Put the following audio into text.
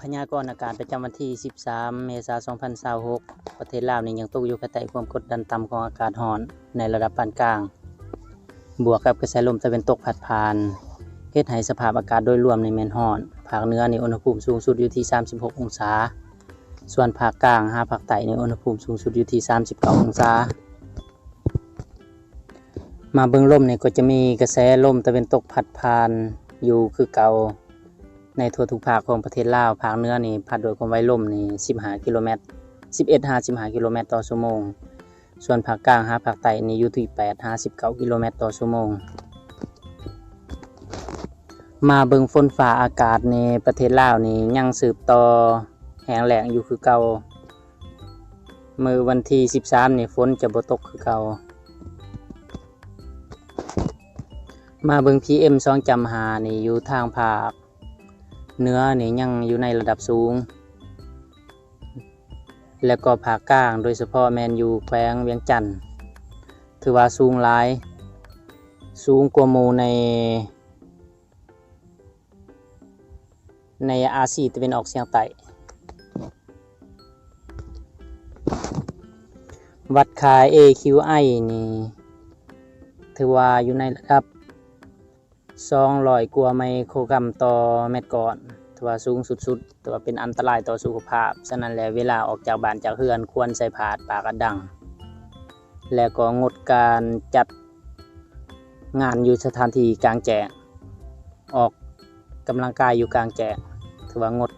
ພະຍາກອນອາກາດປະຈຳວັນທີສິບສາມ ເມສາ ສອງພັນຊາວຫົກ ປະເທດລາວນີ້ຍັງຕົກຢູ່ພາຍໃຕ້ຄວາມກົດດັນຕ່ຳຂອງອາກາດຮ້ອນໃນລະດັບປານກາງ ບວກກັບກະແສລົມຕາເວັນຕົກພັດຜ່ານ ເຮັດໃຫ້ສະພາບອາກາດໂດຍລວມນີ້ແມ່ນຮ້ອນ. ພາກເໜືອນີ້ອຸນຫະພູມສູງສຸດຢູ່ທີ່ສາມສິບຫົກອົງສາ, ສ່ວນພາກກາງຫາພາກໃຕ້ນີ້ອຸນຫະພູມສູງສຸດຢູ່ທີ່ສາມສິບເກົ້າອົງສາ. ມາເບິ່ງລົມນີ້ກໍຈະມີກະແສລົມຕາເວັນຕົກພັດຜ່ານຢູ່ຄືເກົ່າ ໃນທົ່ວທຸກພາກຂອງປະເທດລາວ. ພາກເໜືອນີ້ພັດດ້ວຍຄວາມໄວລົມນີ້ສິບຫ້າກິໂລແມັດ, ສິບເອັດຫາສິບຫ້າກິໂລແມັດຕໍ່ຊົ່ວໂມງ, ສ່ວນພາກກາງຫາພາກໃຕ້ນີ້ຢູ່ທີ່ແປດຫາສິບເກົ້າກິໂລແມັດຕໍ່ຊົ່ວໂມງ. ມາເບິ່ງຝົນຟ້າອາກາດນີ້ ປະເທດລາວນີ້ຍັງສືບຕໍ່ແຫ້ງແລ້ງຢູ່ຄືເກົ່າ. ມື້ວັນທີສິບສາມນີ້ຝົນຈະບໍ່ຕົກຄືເກົ່າ. ມາເບິ່ງ ພີເອັມ ສອງຈຸດຫ້າ ນີ້ ຢູ່ທາງພາກເໜືອນີ້ຍັງຢູ່ໃນລະດັບສູງ ແລະກໍພາກກາງ ໂດຍສະເພາະແມ່ນຢູ່ແຂວງວຽງຈັນ ຖືວ່າສູງຫຼາຍ, ສູງກວ່າໝູ່ໃນ ໃນອາຊີຕາເວັນອອກສຽງໃຕ້. ວັດຄ່າ ເອ ຄິວ ໄອ ນີ້ ຖືວ່າຢູ່ໃນລະດັບສອງຮ້ອຍກວ່າໄມໂຄຣກຣາມຕໍ່ແມັດກ້ອນ, ຖືວ່າສູງສຸດໆ, ຖືວ່າເປັນອັນຕະລາຍຕໍ່ສຸຂະພາບ. ສະນັ້ນແລ້ວ ເວລາອອກຈາກບ້ານຈາກເຮືອນ ຄວນໃສ່ຜ້າອັດປາກອັດດັງ ແລະກໍງົດການຈັດ ງານຢູ່ສະຖານທີ່ກາງແຈ້ງ, ອອກກຳລັງກາຍຢູ່ກາງແຈ້ງ, ຖືວ່າງົດ